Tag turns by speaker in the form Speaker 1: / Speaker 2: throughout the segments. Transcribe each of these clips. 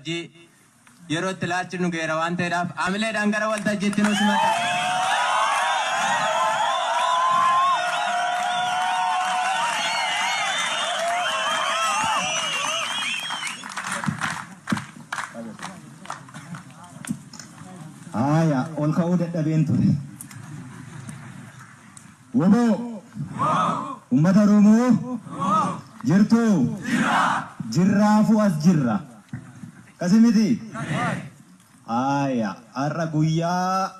Speaker 1: waltajjii yeroo itti laachinu geera waan ta'eedhaaf amileedhaan gara waltajjiitti nu simata.
Speaker 2: Aya, ol ka'uu dadhabeen ture. Woboo! Uummata Oromoo! Jirtu! Jirraafuu as jirra. Akkasii miti? Aya, har'a guyyaa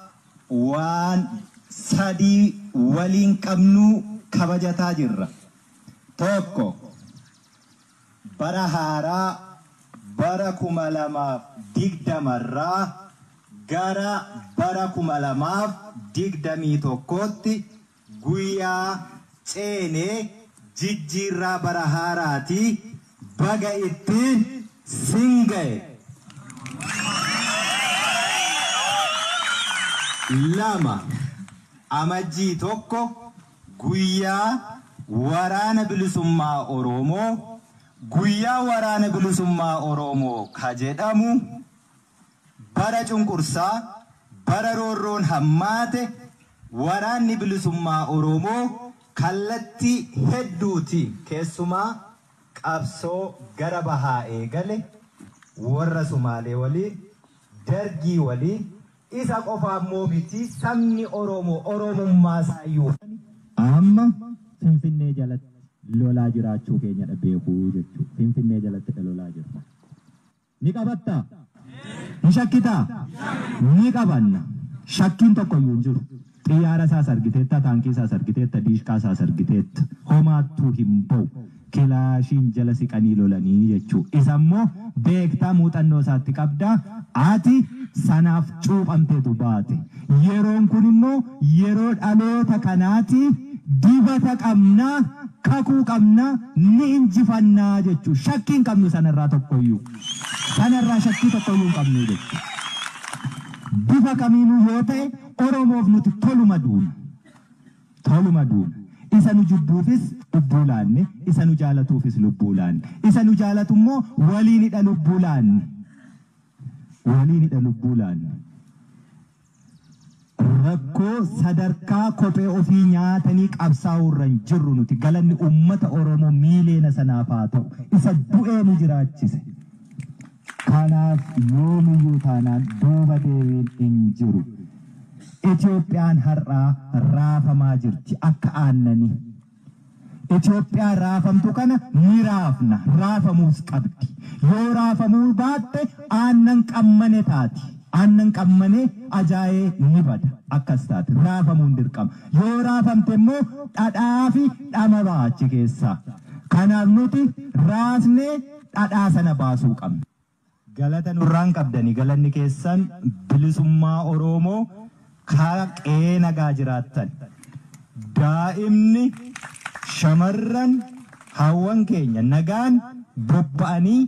Speaker 2: waan sadii waliin qabnu kabajataa jirra. Tokko, bara haaraa bara 2020 gara bara 2021tti guyyaa ceenee jijjiirraa bara haaraati baga ittiin sin ga'e. Lama, amajjii 1 guyyaa waraana bilisummaa Oromoo, guyyaa waraana bilisummaa Oromoo ka jedhamu bara cunqursaa, bara roorroon hammaate waraanni bilisummaa Oromoo kallattii hedduutiin keessumaa qabsoo gara bahaa eegale warra Sumaalee waliin, Dargii waliin, isa qofa immoo miti sabni Oromoo Oromummaa isaayyuu amma Finfinnee jalatti lolaa jiraachuu keenyadha beekuu jechuudha. Finfinnee jalatti lolaa jirra. Ni qabattaa? Ni shakkitaa? Ni qabanna. Shakkiin tokko iyyuu hin jiru. Xiyyaara isaas argiteetta, taankii isaas argiteetta, diishqaa isaas argiteetta. Homaattuu hin ba'u. Kilaashiin jala siqanii lolanii jechuudha. Isa immoo beektaa muuxannoo isaatti qabdaa. Ati sanaaf cuuphamteetu baate. Yeroon kun immoo yeroo dhaloota kanaati dibata qabnaa, kakuu qabnaa, ni injifannaa jechuudha. Shakkii hin qabnu sanarraa tokkoyyuu. Sanarraa shakkii tokkoyyuu hin qabnu jechuudha. Bifa kamiinuu yoo ta'e Oromoof nuti toluma duuna. Toluma duuna. Isa nu jibbuufis lubbuu laanne, isa nu jaalatuufis lubbuu laanne. Isa nu jaalatu immoo waliinidha lubbuu laanne. Waliinidha lubbuu laanne. Rakkoo sadarkaa kophee ofii nyaatanii qabsaa'uu irra hin jirru nuti. Galanni uummata Oromoo miileena sanaaf haa ta'u. Isa du'ee nu jiraachise. Kanaaf yoomiyyuu taanaan duuba deebiin hin jiru. Itoophiyaan har'aa raafamaa jirti akka aannanii. Itoophiyaan raafamtu kana ni raafna, raafamuus qabdi. Yoo raafamuu baatte aannan qammane taati. Aannan qammane ajaa'ee ni bada. Akkas taati. Raafamuun dirqama. Yoo raafamte immoo dhadhaa fi dhama ba'a achi keessaa. Kanaaf nuti raasnee dhadhaa sana baasuu qabna. Galata nurraan qabdanii galanni keessan bilisummaa Oromoo qe'ee nagaa jiraattan. Daa'imni shamarran hawwan keenya nagaan bobba'anii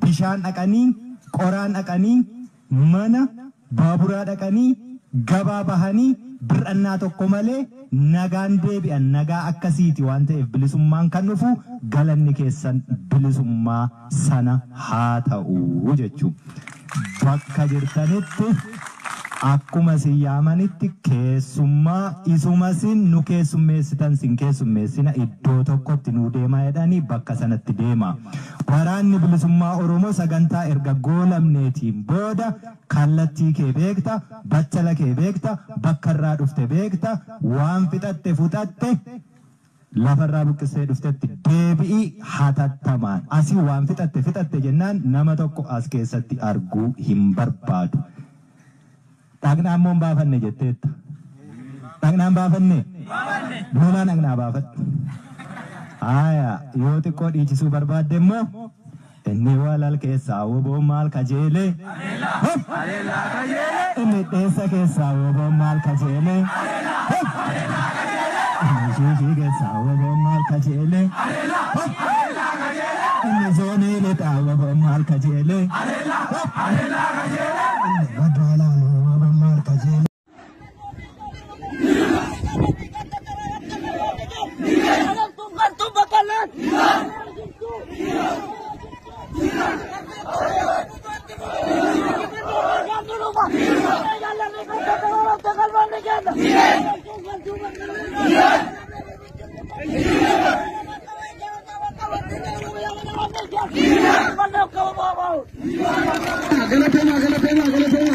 Speaker 2: bishaan dhaqanii qoraan dhaqanii mana baaburaa dhaqanii gabaa bahanii bir'annaa tokko malee nagaan deebi'an nagaa akkasiiti waan ta'eef bilisummaan kan dhufu galanni keessan bilisummaa sana haa ta'u jechuudha. Bakka jirtanitti akkuma sin yaamanitti keessummaa isuma sin nu keessummeessitan sin keessummeessina iddoo tokkotti nu deemaa jedhanii bakka sanatti deema. Waraanni bilisummaa Oromoo sagantaa erga goolamneetiin booda kallattii kee beekta, battala kee beekta, bakka irraa dhufte beekta, waan fixatte fuxatte lafarraa buqqistee dhuftetti deebi'ii hatattamaan. Asii waan fixatte fixatte jennaan nama tokko as keessatti arguu hin barbaadu. Dhaqnaa immoo hin baafanne jetteetta. Dhaqnaa hin baafanne? Lolaa dhaqnaa baafadhu. Aya, yoo xiqqoo dhiichisuu barbaadde immoo inni walal keessaa woboon maal kajeelee? Inni dheessa keessaa woboon maal kajeelee? Inni shiishii keessaa woboon maal kajeelee? Inni zoonii lixaa woboon maal kajeelee? Inni madaalaa woboon maal kajeelee?
Speaker 3: Galatoomaa, galatoomaa, galatoomaa.